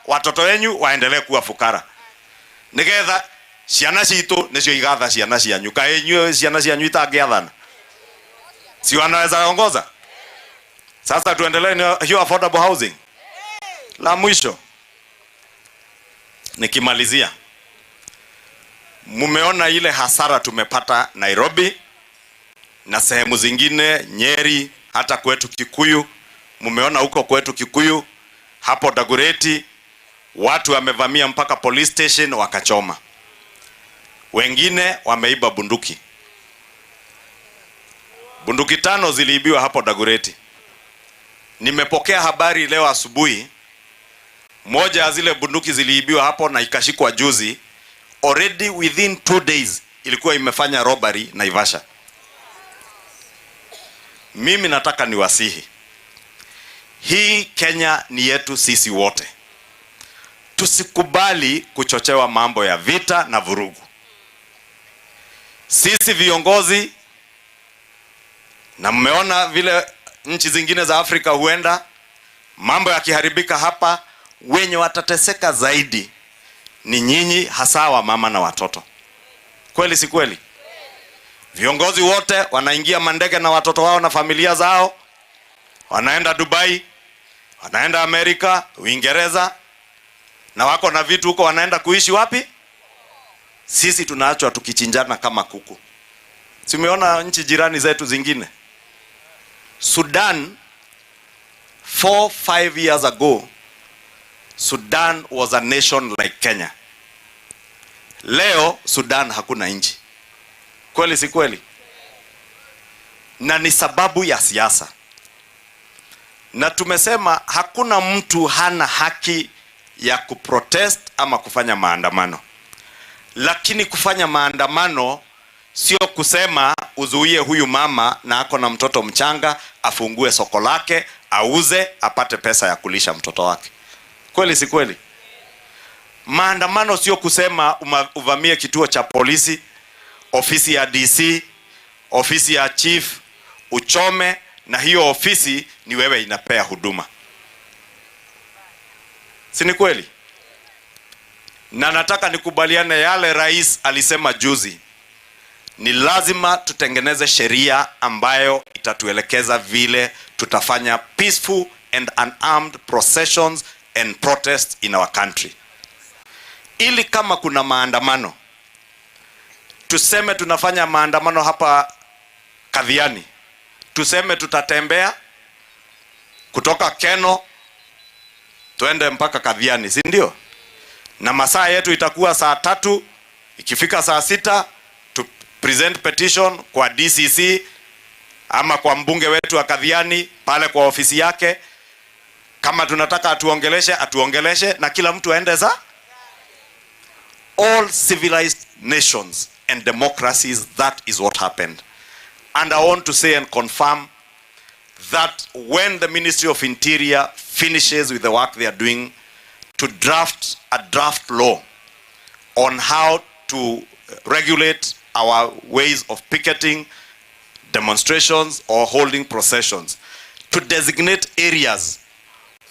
Watoto wenyu waendelee kuwa fukara nigetha ciana citu nicio igatha ciana cianyu. Kaĩ inyuĩ ciana cianyu itangĩathana, si wanaweza ongoza? Sasa tuendelee na hiyo affordable housing. La mwisho nikimalizia, mumeona ile hasara tumepata Nairobi na sehemu zingine, Nyeri, hata kwetu Kikuyu. Mumeona huko kwetu Kikuyu hapo Dagoretti watu wamevamia mpaka police station wakachoma, wengine wameiba bunduki. Bunduki tano ziliibiwa hapo Dagoretti. Nimepokea habari leo asubuhi, moja ya zile bunduki ziliibiwa hapo na ikashikwa juzi. Already within 2 days ilikuwa imefanya robbery Naivasha. Mimi nataka niwasihi, hii Kenya ni yetu sisi wote. Tusikubali kuchochewa mambo ya vita na vurugu. Sisi viongozi, na mmeona vile nchi zingine za Afrika huenda, mambo yakiharibika hapa, wenye watateseka zaidi ni nyinyi, hasa wa mama na watoto. Kweli si kweli? Viongozi wote wanaingia mandege na watoto wao na familia zao, wanaenda Dubai, wanaenda Amerika, Uingereza, na wako na vitu huko, wanaenda kuishi wapi? Sisi tunaachwa tukichinjana kama kuku. Si umeona nchi jirani zetu zingine? Sudan, 4, 5 years ago, Sudan was a nation like Kenya. Leo Sudan hakuna nchi. Kweli si kweli? Na ni sababu ya siasa. Na tumesema hakuna mtu hana haki ya kuprotest ama kufanya maandamano, lakini kufanya maandamano sio kusema uzuie huyu mama na ako na mtoto mchanga afungue soko lake, auze, apate pesa ya kulisha mtoto wake. Kweli si kweli? Maandamano sio kusema uvamie kituo cha polisi, ofisi ya DC, ofisi ya chief, uchome, na hiyo ofisi ni wewe inapea huduma. Si ni kweli? Na nataka nikubaliane yale rais alisema juzi. Ni lazima tutengeneze sheria ambayo itatuelekeza vile tutafanya peaceful and unarmed processions and protests in our country, ili kama kuna maandamano, tuseme tunafanya maandamano hapa Kathiani, tuseme tutatembea kutoka Kenol tuende mpaka Kathiani, si ndio? Na masaa yetu itakuwa saa 3, ikifika saa 6 tu present petition kwa DCC ama kwa mbunge wetu wa Kathiani pale kwa ofisi yake. Kama tunataka atuongeleshe, atuongeleshe, na kila mtu aende za. All civilized nations and democracies, that is what happened. And I want to say and confirm that when the Ministry of Interior finishes with the work they are doing to draft a draft law on how to regulate our ways of picketing, demonstrations, or holding processions, to designate areas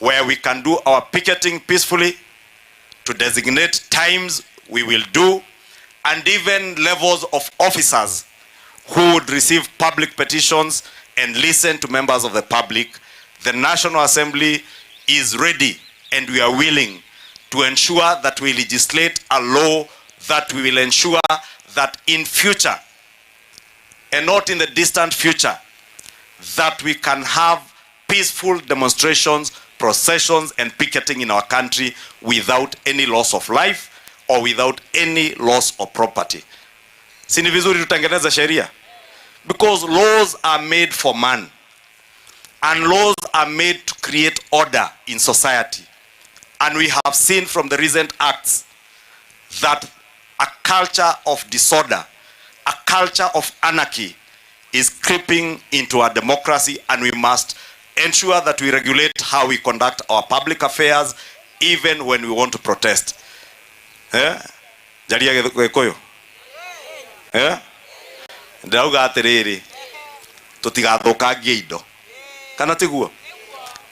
where we can do our picketing peacefully, to designate times we will do, and even levels of officers who would receive public petitions and listen to members of the public. The National Assembly is ready and we are willing to ensure that we legislate a law that we will ensure that in future, and not in the distant future, that we can have peaceful demonstrations, processions, and picketing in our country without any loss of life or without any loss of property. Si ni vizuri tutengeneze sheria? Because laws are made for man and laws are made to create order in society. And we have seen from the recent acts that a culture of disorder, a culture of anarchy is creeping into our democracy, and we must ensure that we regulate how we conduct our public affairs even when we want to protest. Eh? Jaria Gĩkũyũ. Eh? Ndĩrauga atĩrĩrĩ, tũtigathũkangie indo, kana tiguo?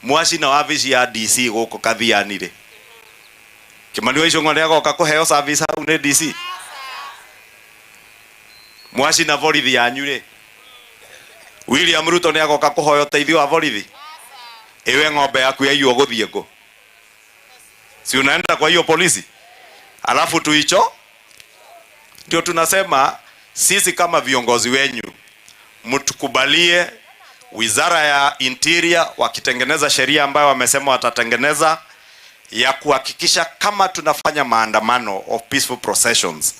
Mwacina wabici ya DC gũkũ Kathiani rĩ. Kimani wa Ichung'wa nĩagoka kũheo service hau nĩ DC? Mwacina borithi yanyu rĩ, William Ruto nĩagoka kũhoya ũteithio wa borithi? Iwe ng'ombe yaku yaiywo gũthiĩ kũ? Si unaenda kwa hiyo polisi? Alafu tuicho ndio tunasema sisi kama viongozi wenyu mtukubalie Wizara ya Interior wakitengeneza sheria ambayo wamesema watatengeneza ya kuhakikisha kama tunafanya maandamano of peaceful processions,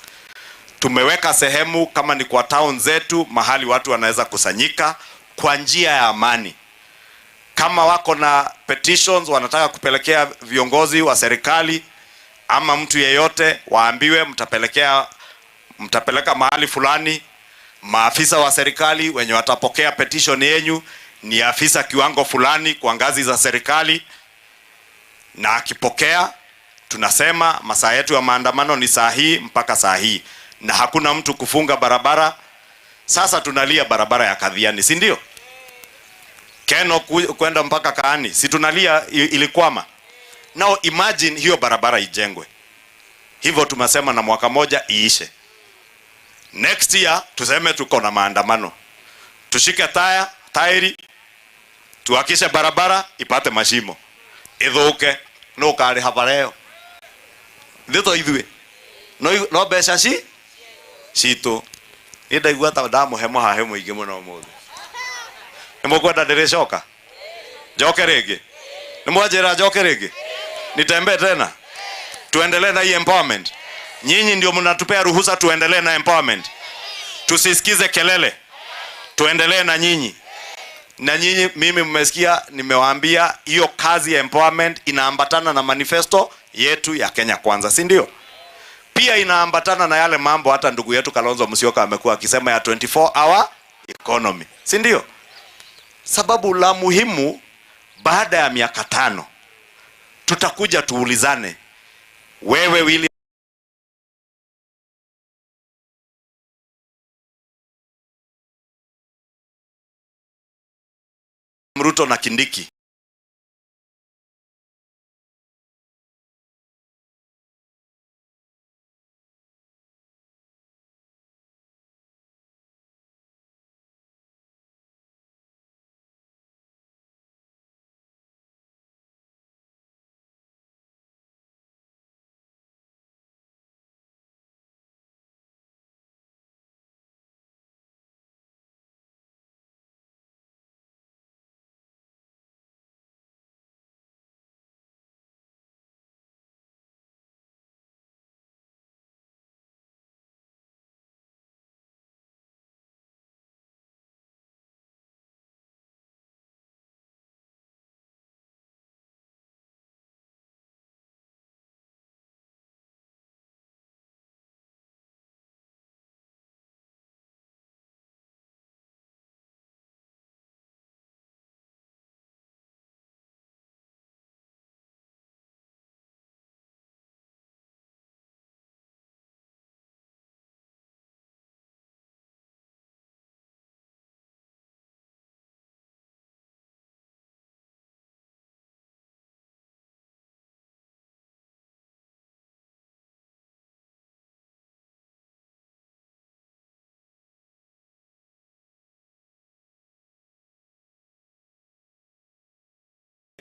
tumeweka sehemu kama ni kwa town zetu mahali watu wanaweza kusanyika kwa njia ya amani. Kama wako na petitions wanataka kupelekea viongozi wa serikali ama mtu yeyote, waambiwe mtapeleka mahali fulani. Maafisa wa serikali wenye watapokea petition yenyu ni afisa kiwango fulani kwa ngazi za serikali, na akipokea tunasema masaa yetu ya maandamano ni saa hii mpaka saa hii, na hakuna mtu kufunga barabara. Sasa tunalia barabara ya Kathiani, si ndio? Keno kwenda mpaka Kaani, si tunalia ilikwama. Now imagine hiyo barabara ijengwe hivyo, tumesema na mwaka moja iishe. Next year tuseme tuko na maandamano, tushike tairi, tuhakishe barabara ipate mashimo, ithuke no kariha bareo thito ithuĩ no no mbeca ci citũ. Niĩ ndaigua ta ndamũhe mũhahe mũingĩ mũno ũmũthĩ. Nĩ mũkwenda ndĩrĩcoka njoke rĩngĩ? Nĩ mwanjĩra njoke rĩngĩ nitembee tena, tuendelee na hii empowerment? Nyinyi ndio mnatupea ruhusa tuendelee na empowerment, tusisikize kelele, tuendelee na nyinyi. Na nyinyi mimi mmesikia nimewaambia hiyo kazi ya empowerment inaambatana na manifesto yetu ya Kenya Kwanza, si ndio? Pia inaambatana na yale mambo hata ndugu yetu Kalonzo Musyoka amekuwa akisema ya 24 hour economy, si ndio? Sababu la muhimu, baada ya miaka 5 tutakuja tuulizane, wewe William Ruto na Kindiki,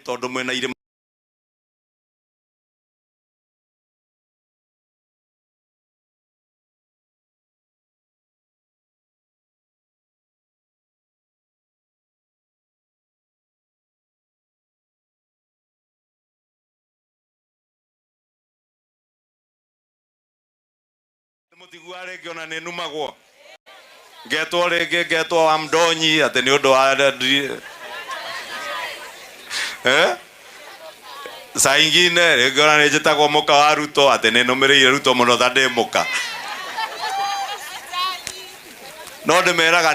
tondu mwena irĩma mutigua rĩngĩ ona nĩ numagwo ngetwo rĩngĩ ngetwo wa mdonyi atĩ nĩ ũndũ wa saa ingine rĩngĩ ona nĩ njĩtagwo mũka wa Ruto atĩ nĩ nũmĩrĩire Ruto mũno ta ndĩ mũka, no ndĩmeraga